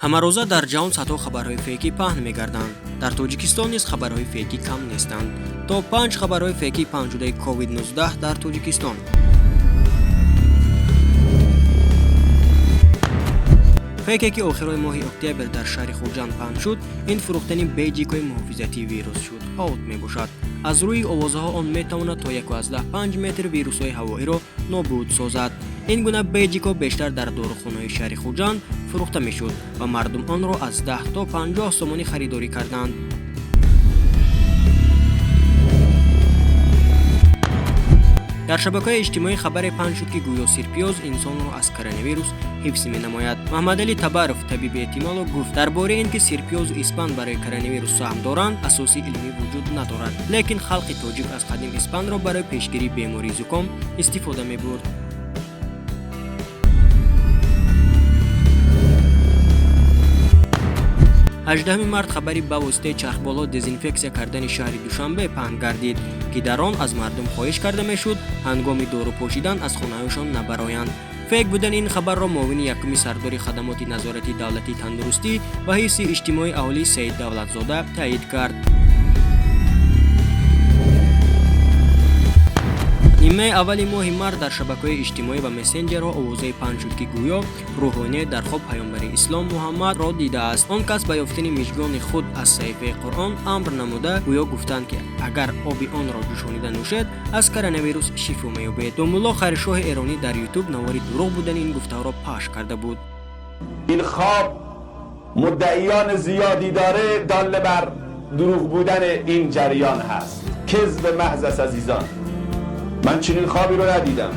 Ҳамарӯза дар ҷаҳон садҳо хабарҳои фейкӣ паҳн мегарданд. Дар Тоҷикистон низ хабарҳои фейкӣ кам нестанд. То 5 хабарҳои фейкӣ паҳншудаи COVID-19 дар Тоҷикистон. Фейке, ки охирои моҳи октябр дар шаҳри Хуҷанд паҳн шуд, ин фурӯхтани бейҷикҳои муҳофизатии вирус шуд out мебошад. Аз рӯи овозаҳо он метавонад то 1,5 метр вирусҳои ҳавоиро нобуд созад. Ин гуна бейҷикҳо бештар дар дорухонаҳои шаҳри Хуҷанд фурӯхта мешуд ва мардум онро аз 10 то 50 сомонӣ харидорӣ карданд. Дар шабакаҳои иҷтимоӣ хабаре паҳн шуд, ки гӯё сирпиёз инсонро аз коронавирус ҳифз менамояд. Маҳмадалӣ Табаров, табиби эҳтимоло, гуфт, дар бораи ин ки сирпиёзу испанд барои коронавирус саҳм доранд, асоси илмӣ вуҷуд надорад, лекин халқи тоҷик аз қадим испандро барои пешгирии бемории зуком истифода мебурд. 18 март хабари ба воситаи чархболҳо дезинфексия кардани шаҳри Душанбе паҳн гардид, ки дар он аз мардум хоҳиш карда мешуд, ҳангоми дору пошидан аз хонаҳояшон набароянд. Фейк будани ин хабарро муовини якуми сардори хадамоти назорати давлатии тандурустӣ ва ҳифзи иҷтимоии аҳолӣ Саид Давлатзода таъид кард. Нимаи аввали моҳи март дар шабакаҳои иҷтимоӣ ва мессенҷерҳо овозае паҳн шуд, ки гӯё рӯҳоние дар хоб паёмбари ислом Муҳаммадро дидааст. Он кас ба ёфтани мижгони худ аз саҳифаи Қуръон амр намуда, гӯё гуфтанд, ки агар оби онро ҷӯшонида нӯшед, аз коронавирус шифо меёбед. Домулло Хайршоҳи эронӣ дар Ютуб навори дурӯғ будани ин гуфтаҳоро пахш карда буд. Ин хоб муддаиён зиёдӣ дора, дол бар дурӯғ будани ин ҷараён ҳаст. Кизб маҳз аст, азизон. Ман чунин хобе ро надидам.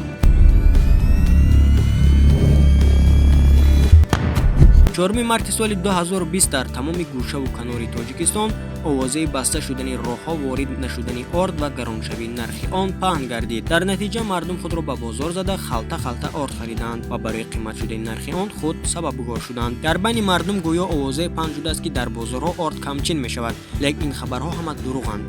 4 марти соли 2020 дар тамоми гӯшаву канори Тоҷикистон овозаи баста шудани роҳҳо, ворид нашудани орд ва гароншавии нархи он паҳн гардид. Дар натиҷа мардум худро ба бозор зада, халта халта орд хариданд ва барои қимат шудани нархи он худ сабабгор шуданд. Дар байни мардум гӯё овозае паҳн шудааст, ки дар бозорҳо орд камчин мешавад, лекин ин хабарҳо ҳама дурӯғанд.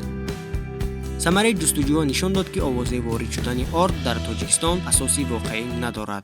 Самараи ҷустуҷӯҳо нишон дод, ки овозаи ворид шудани орд дар Тоҷикистон асоси воқеӣ надорад.